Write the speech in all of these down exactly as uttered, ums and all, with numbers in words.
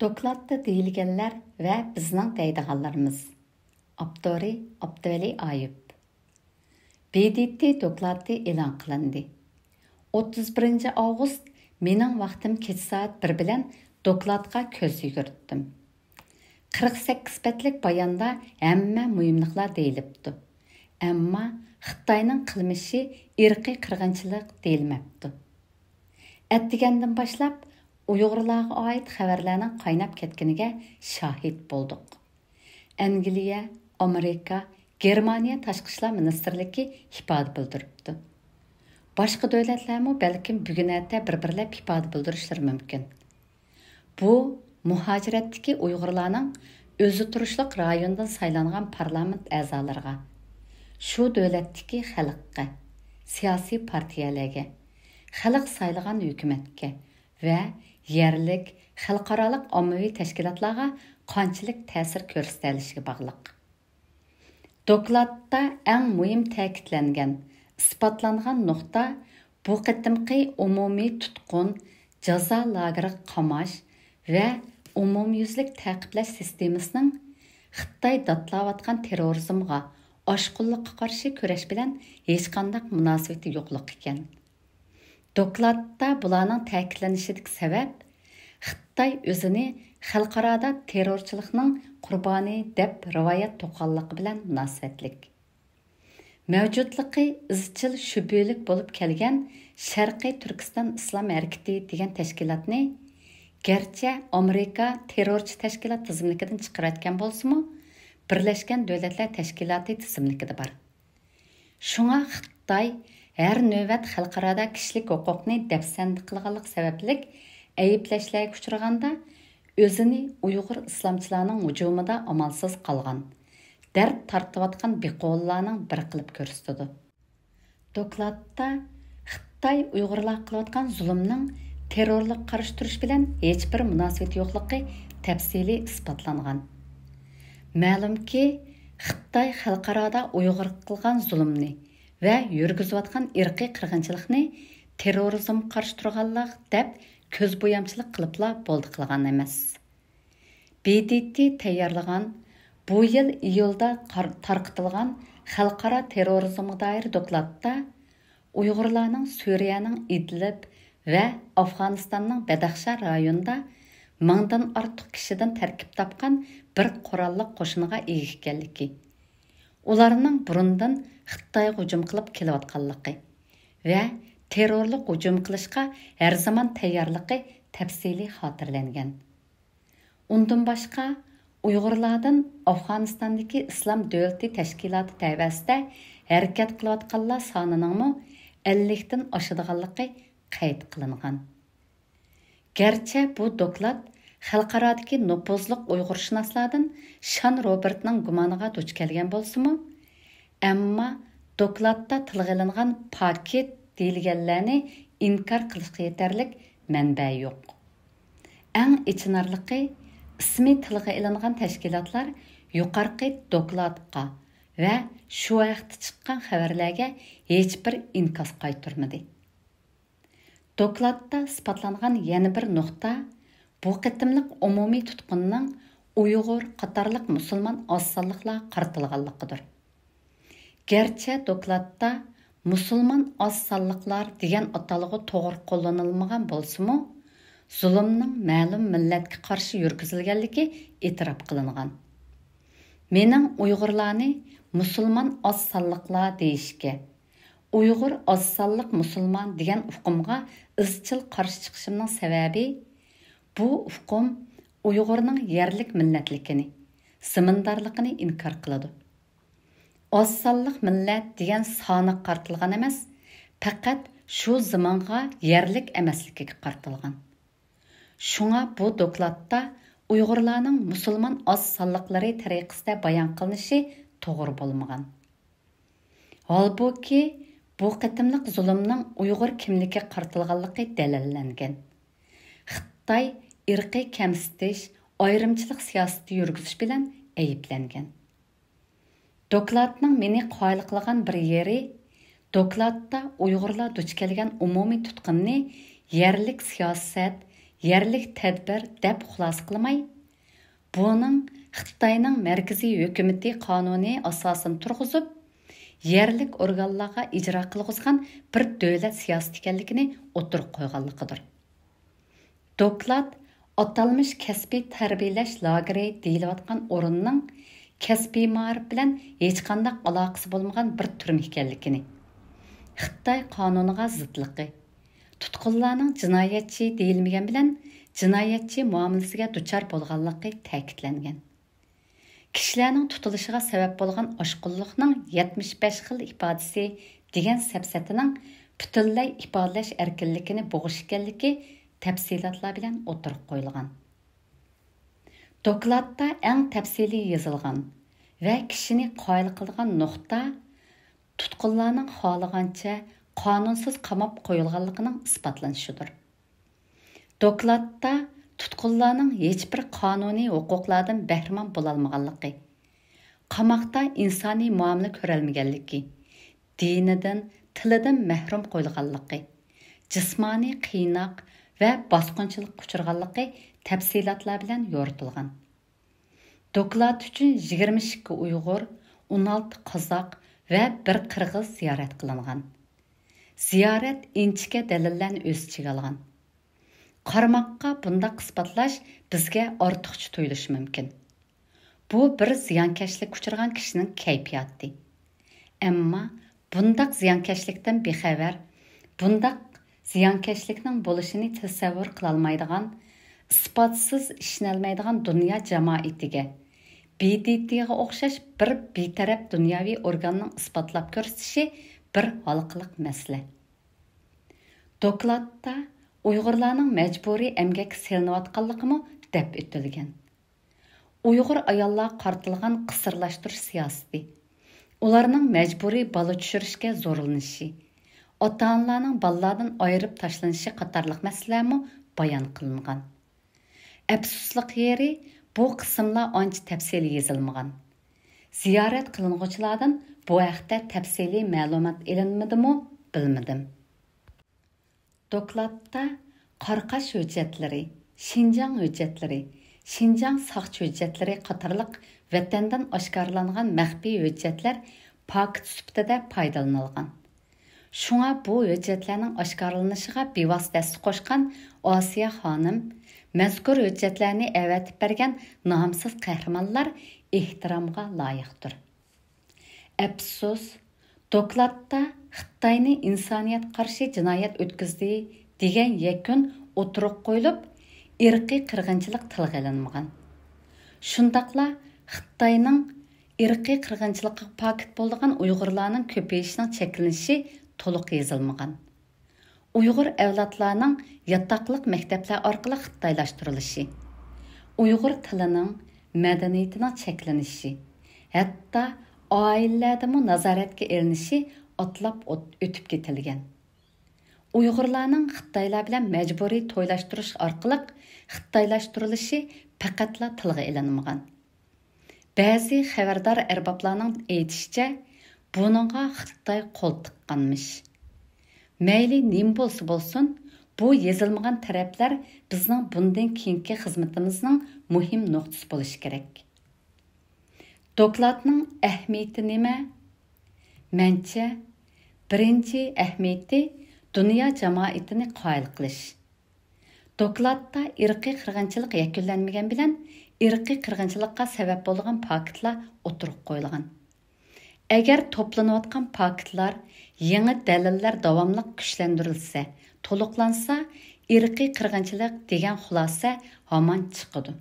دوكلاتتا دېيىلگەنلەر ۋە بىزنىڭ دەيدىغانلىرىمىز. ئاپتورى: ئابدۇۋەلى ئايۇپ. بې دې تې دوكلاتى ئېلان قىلىندى. ئوتتۇز بىرىنچى ئاۋغۇست، مېنىڭ ۋاقتىم كېچە سائەت بىر بىلەن دوكلاتقا كۆز يۈگۈرتتۈم. قىرىق سەككىز بەتلىك باياندا ھەممە مۇھىملىقلار دېيىلىپتۇ. ئەمما خىتاينىڭ قىلمىشى ئىرقىي قىرغىنچىلىق دېيىلمەپتۇ. ئەتىگەندىن باشلاپ ئۇيغۇرلارغا ئائىت خەۋەرلەرنىڭ قايناپ كەتكىنىگە شاھىت بولدۇق. ئەنگلىيە، ئامېرىكا، گېرمانىيە تاشقى ئىشلار مىنىستىرلىكى ئىپادە بىلدۈرۈپتۇ. باشقا دۆلەتلەرمۇ بەلكىم بۈگۈن-ئەتە بىر-بىرلەپ ئىپادە بىلدۈرۈشلىرى مۇمكىن. بۇ مۇھاجىرەتتىكى ئۇيغۇرلارنىڭ ئۆزى تۇرۇشلۇق رايوندىن سايلانغان پارلامېنت ئەزالىرىغا، شۇ دۆلەتتىكى خەلققە، سىياسىي پارتىيەلەرگە، خەلق سايلىغان ھۆكۈمەتكە ۋە يەرلىك، خەلقئارالىق ئاممىۋى تەشكىلاتلارغا قانچىلىك تەسىر كۆرسىتەلىشىگە باغلىق. دوكلاتتا ئەڭ مۇھىم تەكىتلەنگەن، ئىسپاتلانغان نۇقتا بۇ قېتىمقى ئومۇمىي تۇتقۇن، جازا لاگېرىغا قاماش ۋە ئومۇميۈزلۈك تەقىبلەش سىستېمىسىنىڭ خىتاي داتلاۋاتقان تېررورىزمغا، ئاشقۇنلۇققا قارشى كۈرەش بىلەن ھېچقانداق مۇناسىۋىتى يوقلۇقى ئىكەن. دوكلاتتا بۇلارنىڭ تەكىتلىنىشىدىكى سەۋەب خىتاي ئۆزىنى خەلقئارادا تېررورچىلىقنىڭ قۇربانى دەپ رىۋايەت توقۇغانلىقى بىلەن مۇناسىۋەتلىك. مەۋجۇتلۇقى ئىزچىل شۈبھىلىك بولۇپ كەلگەن شەرقىي تۈركىستان ئىسلام ھەرىكىتى دېگەن تەشكىلاتنى گەرچە ئامېرىكا تېررورچى تەشكىلات تىزىملىكىدىن چىقىرىۋەتكەن بولسىمۇ، بىرلەشكەن دۆلەتلەر تەشكىلاتى تىزىملىكىدە بار. شۇڭا خىتاي ھەر نۆۋەت خەلقئارادا كىشىلىك ھوقۇقنى دەپسەندە قىلغانلىق سەۋەبلىك ئەيىبلەشلەرگە ئۇچرىغاندا، ئۆزىنى ئۇيغۇر ئىسلامچىلارنىڭ ھۇجۇمىدا ئامالسىز قالغان، دەرد تارتىۋاتقان بىقۇۋۋىلارنىڭ بىرى قىلىپ كۆرسىتىدۇ. دوكلاتتا خىتاي ئۇيغۇرلارغا قىلىۋاتقان زۇلۇمنىڭ تېررورلۇققا قارشى تۇرۇش بىلەن ھېچبىر مۇناسىۋىتى يوقلۇقى تەپسىلىي ئىسپاتلانغان. مەلۇمكى، خىتاي خەلقئارادا ئۇيغۇرغا قىلغان زۇلۇمنى ۋە يۈرگۈزۈۋاتقان ئىرقىي قىرغىنچىلىقنى تېررورىزمغا قارشى تۇرغانلىق دەپ كۆز بويامچىلىق قىلىپلا بولدى قىلغان ئەمەس. بې دې تې تەييارلىغان، بۇ يىل ئىيۇلدا قار-، تارقىتىلغان خەلقئارا تېررورىزمغا دائىر دوكلاتتا ئۇيغۇرلارنىڭ سۈرىيەنىڭ ئىدلىب ۋە ئافغانىستاننىڭ بەدەخشان رايونىدا مىڭدىن ئارتۇق كىشىدىن تەركىب تاپقان بىر قوراللىق قوشۇنغا ئىگە ئىكەنلىكى، ئۇلارنىڭ بۇرۇندىن خىتايغا ھۇجۇم قىلىپ كېلىۋاتقانلىقى ۋە تېررورلۇق ھۇجۇم قىلىشقا ھەر زامان تەييارلىقى تەپسىلىي خاتىرىلەنگەن. ئۇندىن باشقا، ئۇيغۇرلاردىن ئافغانىستاندىكى ئىسلام دۆلىتى تەشكىلاتى تەۋەسىدە ھەرىكەت قىلىۋاتقانلار سانىنىڭمۇ ئەللىكتىن ئاشىدىغانلىقى قەيت قىلىنغان. گەرچە بۇ دوكلات خەلقئارادىكى نوپۇزلۇق ئۇيغۇرشۇناسلاردىن شان روبېرتنىڭ گۇمانىغا دۇچ كەلگەن بولسىمۇ، ئەمما دوكلاتتا تىلغا ئېلىنغان پاكىت دېيىلگەنلەرنى ئىنكار قىلىشقا يېتەرلىك مەنبە يوق. ئەڭ ئېچىنارلىقى، ئىسمى تىلغا ئېلىنغان تەشكىلاتلار يۇقىرىقى دوكلاتقا ۋە شۇ ھەقتە چىققان خەۋەرلەرگە ھېچبىر ئىنكاس قايتۇرمىدى. دوكلاتتا ئىسپاتلانغان يەنە بىر نۇقتا، بۇ قېتىملىق ئومۇمىي تۇتقۇننىڭ ئۇيغۇر قاتارلىق مۇسۇلمان ئاز سانلىقلارغا قارىتىلغانلىقىدۇر. گەرچە دوكلاتتا مۇسۇلمان ئاز سانلىقلار دېگەن ئاتالغۇ توغرا قوللىنىلمىغان بولسىمۇ، زۇلۇمنىڭ مەلۇم مىللەتكە قارشى يۈرگۈزۈلگەنلىكى ئېتىراپ قىلىنغان. مېنىڭ ئۇيغۇرلارنى مۇسۇلمان ئاز سانلىقلار دېيىشكە، ئۇيغۇر ئاز سانلىق مۇسۇلمان دېگەن ئۇقۇمغا ئىزچىل قارشى چىقىشىمنىڭ سەۋەبى، بۇ ئۇقۇم ئۇيغۇرنىڭ يەرلىك مىللەتلىكىنى، زېمىندارلىقىنى ئىنكار قىلىدۇ. ئاز سانلىق مىللەت دېگەن سانىغا قارىتىلغان ئەمەس، پەقەت شۇ زېمىنغا يەرلىك ئەمەسلىكىگە قارىتىلغان. شۇڭا بۇ دوكلاتتا ئۇيغۇرلارنىڭ مۇسۇلمان ئاز سانلىقلىرى تەرىقىسىدە بايان قىلىنىشى توغرا بولمىغان. ھالبۇكى، بۇ قېتىملىق زۇلۇمنىڭ ئۇيغۇر كىملىكىگە قارىتىلغانلىقى دەلىللەنگەن. خىتاي ئىرقىي كەمسىتىش، ئايرىمچىلىق سىياسىتى يۈرگۈزۈش بىلەن ئەيىبلەنگەن. دوكلاتنىڭ مېنى قايىل قىلغان بىر يېرى، دوكلاتتا ئۇيغۇرلار دۇچ كەلگەن ئومۇمىي تۇتقۇننى يەرلىك سىياسەت، يەرلىك تەدبىر دەپ خۇلاسە قىلماي، بۇنىڭ خىتاينىڭ مەركىزىي ھۆكۈمىتى قانۇنى ئاساسىنى تۇرغۇزۇپ، يەرلىك ئورگانلارغا ئىجرا قىلغۇزغان بىر دۆلەت سىياسىتى ئىكەنلىكىنى ئوتتۇرىغا قويغانلىقىدۇر. دوكلات ئاتالمىش كەسپىي تەربىيەلەش لاگېرى دېيىلىۋاتقان ئورۇننىڭ كەسپىي مائارىپ بىلەن ھېچقانداق ئالاقىسى بولمىغان بىر تۈرمە ئىكەنلىكىنى، خىتاي قانۇنىغا زىتلىقى، تۇتقۇنلارنىڭ جىنايەتچى دېيىلمىگەن بىلەن جىنايەتچى مۇئامىلىسىگە دۇچار بولغانلىقى تەكىتلەنگەن. كىشىلەرنىڭ تۇتۇلۇشىغا سەۋەب بولغان ئاشقۇنلۇقنىڭ يەتمىش بەش خىل ئىپادىسى دېگەن سەپسەتىنىڭ پۈتۈنلەي ئىپادىلەش ئەركىنلىكىنى بوغۇش ئىكەنلىكى تەپسىلاتلار بىلەن ئوتتۇرىغا قويۇلغان. دوكلاتتا ئەڭ تەپسىلىي يېزىلغان ۋە كىشىنى قايىل قىلىدىغان نۇقتا تۇتقۇنلارنىڭ خالىغانچە قانۇنسىز قاماپ قويۇلغانلىقىنىڭ ئىسپاتلىنىشىدۇر. دوكلاتتا تۇتقۇنلارنىڭ ھېچبىر قانۇنىي ھوقۇقلاردىن بەھرىمەن بولالمىغانلىقى، قاماقتا ئىنسانىي مۇئامىلە كۆرەلمىگەنلىكى، دىنىدىن، تىلىدىن مەھرۇم قويۇلغانلىقى، جىسمانىي قىيناق ۋە باسقۇنچىلىققا ئۇچرىغانلىقى تەپسىلاتلار بىلەن يورۇتۇلغان. دوكلات ئۈچۈن يىگىرمە ئىككى ئۇيغۇر، ئون ئالتە قازاق ۋە بىر قىرغىز زىيارەت قىلىنغان. زىيارەت ئىنچىكە دەلىللەرنى ئۆز ئىچىگە ئالغان. قارىماققا بۇنداق ئىسپاتلاش بىزگە ئارتۇقچە تۇيۇلۇشى مۇمكىن. بۇ بىر زىيانكەشلىككە ئۇچرىغان كىشىنىڭ كەيپىياتى. ئەمما بۇنداق زىيانكەشلىكتىن بىخەۋەر، بۇنداق زىيانكەشلىكنىڭ بولۇشىنى تەسەۋۋۇر قىلالمايدىغان، ئىسپاتسىز ئىشىنەلمەيدىغان دۇنيا جامائىتىگە ب د ت غا ئوخشاش بىر بىتەرەپ دۇنياۋى ئورگاننىڭ ئىسپاتلاپ كۆرسىتىشى بىر ھالقىلىق مەسىلە. دوكلاتتا ئۇيغۇرلارنىڭ مەجبۇرىي ئەمگەككە سېلىنىۋاتقانلىقىمۇ دەپ ئۆتۈلگەن. ئۇيغۇر ئاياللارغا قارىتىلغان قىسىرلاشتۇرۇش سىياسىتى، ئۇلارنىڭ مەجبۇرىي بالا چۈشۈرۈشكە زورلىنىشى، ئاتا-ئانىلارنىڭ بالىلاردىن ئايرىپ تاشلىنىشى قاتارلىق مەسىلىلەرمۇ بايان قىلىنغان. ئەپسۇسلۇق يېرى، بۇ قىسىملار ئانچە تەپسىلىي يېزىلمىغان. زىيارەت قىلىنغۇچىلاردىن بۇ ھەقتە تەپسىلىي مەلۇمات ئېلىنمىدىمۇ، بىلمىدىم. دوكلاتتا قاراقاش ھۆججەتلىرى، شىنجاڭ ھۆججەتلىرى، شىنجاڭ ساقچى ھۆججەتلىرى قاتارلىق ۋەتەندىن ئاشكارىلانغان مەخپىي ھۆججەتلەر پاكىت سۈپىتىدە پايدىلىنىلغان. شۇڭا بۇ ھۆججەتلەرنىڭ ئاشكارىلىنىشىغا بىۋاسىتە ھەسسە قوشقان ئاسىيە خانىم، مەزكۇر ھۆججەتلەرنى ئەۋەتىپ بەرگەن نامسىز قەھرىمانلار ئېھتىرامغا لايىقتۇر. ئەپسۇس، دوكلاتتا خىتاينى ئىنسانىيەتكە قارشى جىنايەت ئۆتكۈزدى دېگەن يەكۈن ئوتتۇرىغا قويۇلۇپ، ئىرقىي قىرغىنچىلىق تىلغا ئېلىنمىغان. شۇنداقلا خىتاينىڭ ئىرقىي قىرغىنچىلىققا پاكىت بولىدىغان ئۇيغۇرلارنىڭ كۆپىيىشىنىڭ چەكلىنىشى تولۇق يېزىلمىغان. ئۇيغۇر ئەۋلادلارنىڭ ياتاقلىق مەكتەپلەر ئارقىلىق خىتايلاشتۇرۇلۇشى، ئۇيغۇر تىلىنىڭ، مەدەنىيىتىنىڭ چەكلىنىشى، ھەتتا ئائىلىلەردىمۇ نازارەتكە ئېلىنىشى ئاتلاپ ئۆت-، ئۆتۈپ كېتىلگەن. ئۇيغۇرلارنىڭ خىتايلار بىلەن مەجبۇرىي تويلاشتۇرۇش ئارقىلىق خىتايلاشتۇرۇلۇشى پەقەتلا تىلغا ئېلىنمىغان. بەزى خەۋەردار ئەربابلارنىڭ ئېيتىشىچە، بۇنىڭغا خىتاي قول تىققانمىش. مەيلى نېمە بولسا بولسۇن، بۇ يېزىلمىغان تەرەپلەر بىزنىڭ بۇندىن كېيىنكى خىزمىتىمىزنىڭ مۇھىم نۇقتىسى بولۇشى كېرەك. دوكلاتنىڭ ئەھمىيىتى نېمە؟ مەنچە، بىرىنچى ئەھمىيىتى دۇنيا جامائىتىنى قايىل قىلىش. دوكلاتتا ئىرقىي قىرغىنچىلىق يەكۈنلەنمىگەن بىلەن ئىرقىي قىرغىنچىلىققا سەۋەب بولىدىغان پاكىتلار ئوتتۇرىغا قويۇلغان. ئەگەر توپلىنىۋاتقان پاكىتلار يېڭى دەلىللەر داۋاملىق كۈچلەندۈرۈلسە، تولۇقلانسا، ئىرقىي قىرغىنچىلىق دېگەن خۇلاسە ھامان چىقىدۇ.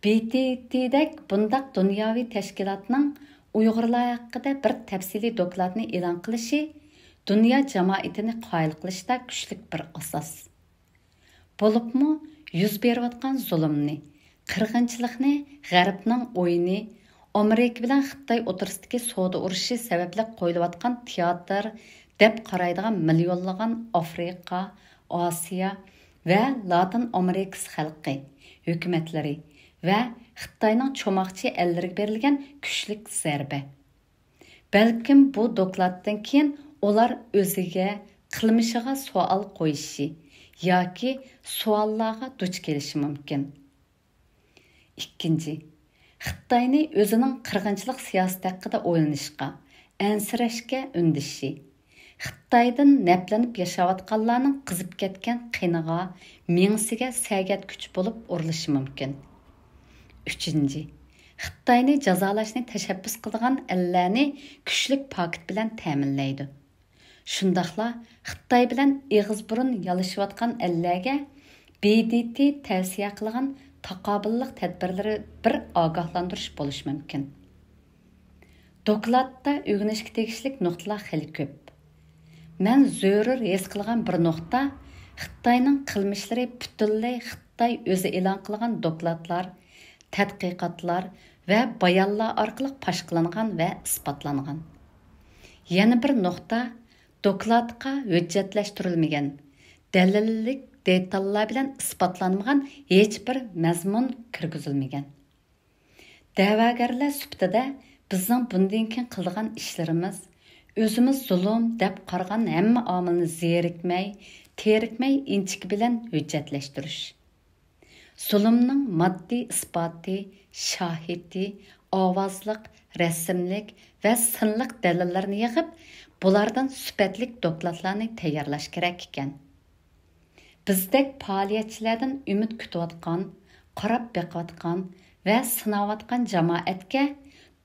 ب د ت دەك بۇنداق دۇنياۋى تەشكىلاتنىڭ ئۇيغۇرلار ھەققىدە بىر تەپسىلىي دوكلاتنى ئېلان قىلىشى دۇنيا جامائىتىنى قايىل قىلىشتا كۈچلۈك بىر ئاساس. بولۇپمۇ يۈز بېرىۋاتقان زۇلۇمنى، قىرغىنچىلىقنى غەربنىڭ ئويۇنى، ئامېرىكا بىلەن خىتاي ئوتتۇرىسىدىكى سودا ئۇرۇشى سەۋەبلىك قويۇلۇۋاتقان تىياتىر دەپ قارايدىغان مىليونلىغان ئافرىقا، ئاسىيا ۋە لاتىن ئامېرىكىسى خەلقى، ھۆكۈمەتلىرى ۋە خىتاينىڭ چوماقچى ئەللىرىگە بېرىلگەن كۈچلۈك زەربە. بەلكىم بۇ دوكلاتتىن كېيىن ئۇلار ئۆزىگە، قىلمىشىغا سوئال قويۇشى، ياكى سوئاللارغا دۇچ كېلىشى مۇمكىن. ئىككىنچى، خىتاينى ئۆزىنىڭ قىرغىنچىلىق سىياسىتى ھەققىدە ئويلىنىشقا، ئەنسىرەشكە ئۈندىشى، خىتايدىن نەپلىنىپ ياشاۋاتقانلارنىڭ قىزىپ كەتكەن قېنىغا، مېڭىسىگە سەگەتكۈچ بولۇپ ئۇرۇلۇشى مۇمكىن. ئۈچىنچى، خىتاينى جازالاشنى تەشەببۇس قىلىدىغان ئەللەرنى كۈچلۈك پاكىت بىلەن تەمىنلەيدۇ. شۇنداقلا خىتاي بىلەن ئېغىز بۇرۇن يالىشىۋاتقان ئەللەرگە ب د ت تەۋسىيە قىلغان تاقابىللىق تەدبىرلىرى بىر ئاگاھلاندۇرۇش بولۇشى مۇمكىن. دوكلاتتا ئۆگىنىشكە تېگىشلىك نۇقتىلار خېلى كۆپ. مەن زۆرۈر ھېس قىلغان بىر نۇقتا، خىتاينىڭ قىلمىشلىرى پۈتۈنلەي خىتاي ئۆزى ئېلان قىلغان دوكلاتلار، تەتقىقاتلار ۋە بايانلار ئارقىلىق پاش قىلىنغان ۋە ئىسپاتلانغان. يەنە بىر نۇقتا، دوكلاتقا ھۆججەتلەشتۈرۈلمىگەن، دەلىللىك دېتاللار بىلەن ئىسپاتلانمىغان ھېچبىر مەزمۇن كىرگۈزۈلمىگەن. دەۋاگەرلەر سۈپىتىدە بىزنىڭ بۇندىن كېيىن قىلىدىغان ئىشلىرىمىز، ئۆزىمىز زۇلۇم دەپ قارىغان ھەممە ئامىلنى زېرىكمەي، تېرىكمەي ئىنچىكە بىلەن ھۆججەتلەشتۈرۈش. زۇلۇمنىڭ ماددىي ئىسپاتى، شاھىتى، ئاۋازلىق، رەسىملىك ۋە سىنلىق دەلىللەرنى يىغىپ، بۇلاردىن سۈپەتلىك دوكلاتلارنى تەييارلاش كېرەك ئىكەن. بىزدەك پائالىيەتچىلەردىن ئۈمىد كۈتۈۋاتقان، قاراپ بېقىۋاتقان ۋە سىناۋاتقان جامائەتكە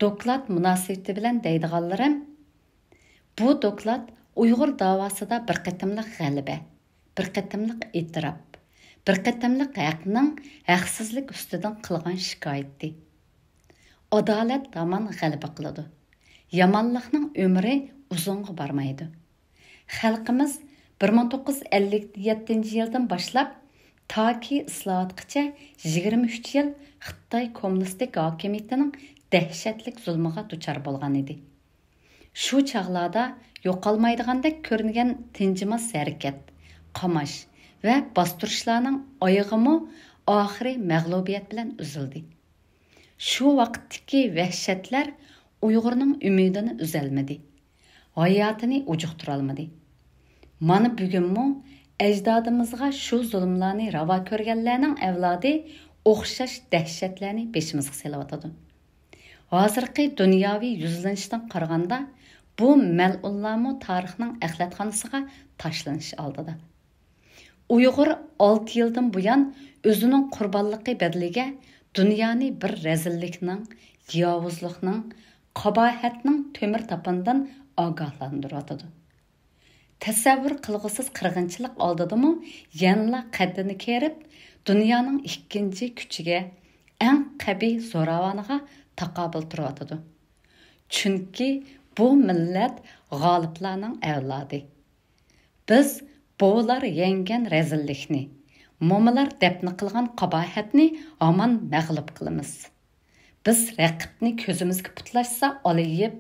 دوكلات مۇناسىۋىتى بىلەن دەيدىغانلىرىم، بۇ دوكلات ئۇيغۇر داۋاسىدا بىر قېتىملىق غەلىبە، بىر قېتىملىق ئېتىراپ، بىر قېتىملىق ھەقنىڭ ھەقسىزلىك ئۈستىدىن قىلغان شىكايىتى. ئادالەت ھامان غەلىبە قىلىدۇ. يامانلىقنىڭ ئۆمرى ئۇزۇنغا بارمايدۇ. خەلقىمىز بىر مىڭ توققۇز يۈز ئەللىك يەتتىنچى يىلدىن باشلاپ تاكى ئىسلاھاتقىچە يىگىرمە ئۈچ يىل خىتاي كوممۇنىستىك ھاكىمىيىتىنىڭ دەھشەتلىك زۇلمىغا دۇچار بولغان ئىدى. شۇ چاغلاردا يوقالمايدىغاندەك كۆرۈنگەن تىنجىماس ھەرىكەت، قاماش ۋە باستۇرۇشلارنىڭ ئايىغىمۇ ئاخىرى مەغلۇبىيەت بىلەن ئۈزۈلدى. شۇ ۋاقىتتىكى ۋەھشەتلەر ئۇيغۇرنىڭ ئۈمىدىنى ئۈزەلمىدى، ھاياتىنى ئۇجۇقتۇرالمىدى. مانا بۈگۈنمۇ ئەجدادىمىزغا شۇ زۇلۇملارنى راۋا كۆرگەنلەرنىڭ ئەۋلادى ئوخشاش دەھشەتلەرنى بېشىمىزغا سېلىۋاتىدۇ. ھازىرقى دۇنياۋى يۈزلىنىشتىن قارىغاندا، بۇ مەلئۇنلارمۇ تارىخنىڭ ئەخلەتخانىسىغا تاشلىنىش ئالدىدا. ئۇيغۇر ئالتە يىلدىن بۇيان ئۆزىنىڭ قۇربانلىقى بەدىلىگە دۇنيانى بىر رەزىللىكنىڭ، ياۋۇزلۇقنىڭ، قاباھەتنىڭ تۆمۈر تاپىنىدىن ئاگاھلاندۇرۇۋاتىدۇ. تەسەۋۋۇر قىلغۇسىز قىرغىنچىلىق ئالدىدىمۇ يەنىلا قەددىنى كېرىپ، دۇنيانىڭ ئىككىنچى كۈچىگە، ئەڭ قەبىھ زوراۋانىغا تاقابىل تۇرۇۋاتىدۇ. چۈنكى بۇ مىللەت غالىپلارنىڭ ئەۋلادى. بىز بوۋىلار يەڭگەن رەزىللىكنى، مومىلار دەپنە قىلغان قاباھەتنى ھامان مەغلۇپ قىلىمىز. بىز رەقىبنى كۆزىمىزگە پۇتلاشسا ئالىيىپ،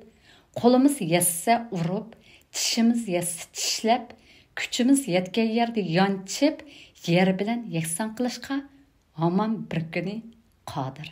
قولىمىز يەتسە ئۇرۇپ، چىشىمىز يەتسە چىشلەپ، كۈچىمىز يەتكەن يەردە يانچىپ، يەر بىلەن يەكسان قىلىشقا ھامان بىر كۈنى قادىر.